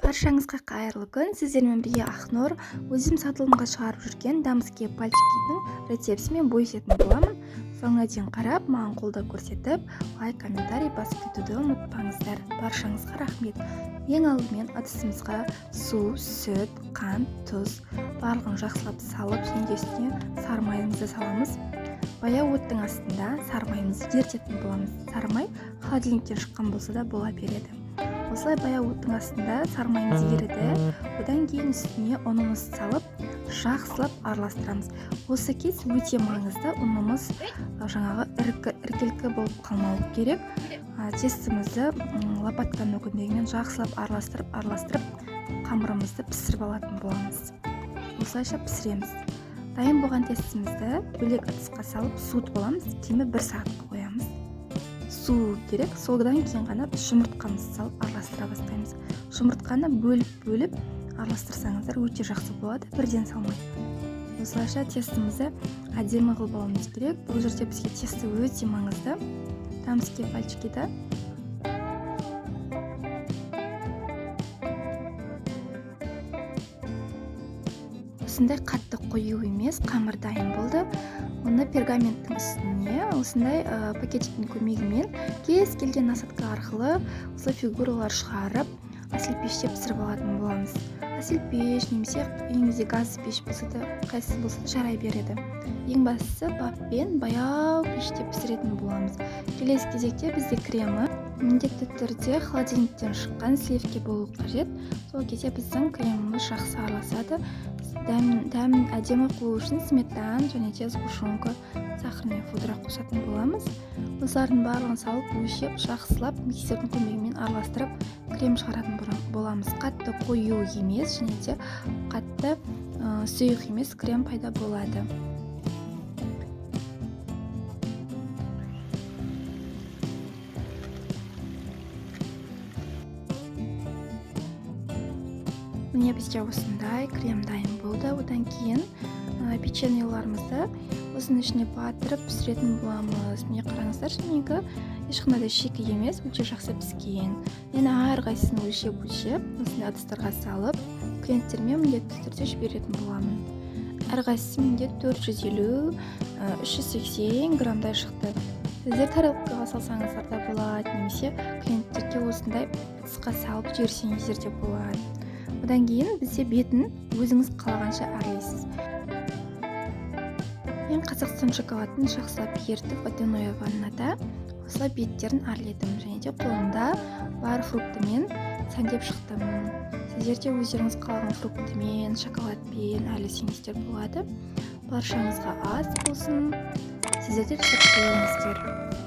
Баршаңызға қайырлы күн! Сіздермен бірге Ақнұр. Өзім сатылымға шығарып жүрген дамские пальчикидің рецептісімен бөлісетін боламын. Соңына дейін қарап, маған қолдау көрсетіп, лайк, комментарий басып кетуді ұмытпаңыздар. Баршаңызға рахмет. Ең алдымен ыдысымызға су, сүт, қант, тұз барлығын жақсылап салып, және де үстіне сары майымызды саламыз. Баяу оттың астында сары майымызды ерітетін боламыз. Сары май холодильниктен шыққан болса да бола береді. Осылай баяу оттың астында сары майымыз еріді. Одан кейін үстіне ұнымызды салып, жақсылап араластырамыз. Осы кез өте маңызды, ұнымыз жаңағы іркелкі болып қалмауы керек. Тестімізді лопатканың көмегімен жақсылап араластырып, қамырымызды пісіріп алатын боламыз. Осылайша пісіреміз. Дайын болған тестімізді бөлек ыдысқа салып суытып аламыз. Кемі 1 сағатқа қоямыз. Суу керек, содан кейін ғана біз жұмыртқамызды салып араластыра бастаймыз. Жұмыртқаны бөліп-бөліп араластырсаңыздар өте жақсы болады, бірден салмай. Осылайша тестімізді әдемі қылып алуымыз керек. Бұл жерде бізге тесті өте маңызды. Дамские пальчикиді осындай қатты қою емес, қамыр дайын болды. Оны пергаменттің үстіне осындай пакетиктің көмегімен кез келген насадка арқылы осылай фигуралар шығарып, асель пеште пісіріп алатын боламыз. Асель пеш немесе үйіңізде газ пеш болса да, қайсысы болса да жарай береді. Ең бастысы баппен баяу пеште пісіретін боламыз. Келесі кезекте бізде кремі міндетті түрде холодильниктен шыққан сливки болу қажет. Сол кезде біздің креміміз жақсы араласады. Дәмін әдемі қылу үшін сметана және де сгущенка, сахарная пудра қосатын боламыз. Осылардың барлығын салып, өлшеп, жақсылап миксердің көмегімен араластырып, крем шығаратын боламыз. Қатты қою емес және де қатты сұйық емес крем пайда болады. Міне, бізде осындай крем дайын болды. Одан кейін печеньеларымызды осының ішіне батырып пісіретін боламыз. Міне, қараңыздаршы, менікі ешқандай да шикі емес, өте жақсы піскен. Мен әрқайсысын өлшеп-өлшеп осындай ыдыстарға салып, клиенттеріме міндетті түрде жіберетін боламын. Әрқайсысы менде 450, 380 граммдай шықты. Сіздер тарелкаға салсаңыздар да болады, немесе клиенттерге осындай ыдысқа салып жіберсеңіздер де болады. Одан кейін бізде бетін өзіңіз қалағанша әрлейсіз. Мен Қазақстан шоколадын жақсылап ерітіп, водяной ваннада осылай беттерін әрледім және де қолымда бар фруктымен сәндеп шықтым. Сіздер де өздеріңіз қалаған фруктымен, шоколадпен әрлесеңіздер болады. Баршаңызға ас болсын. Сіздер де жасап көріңіздер.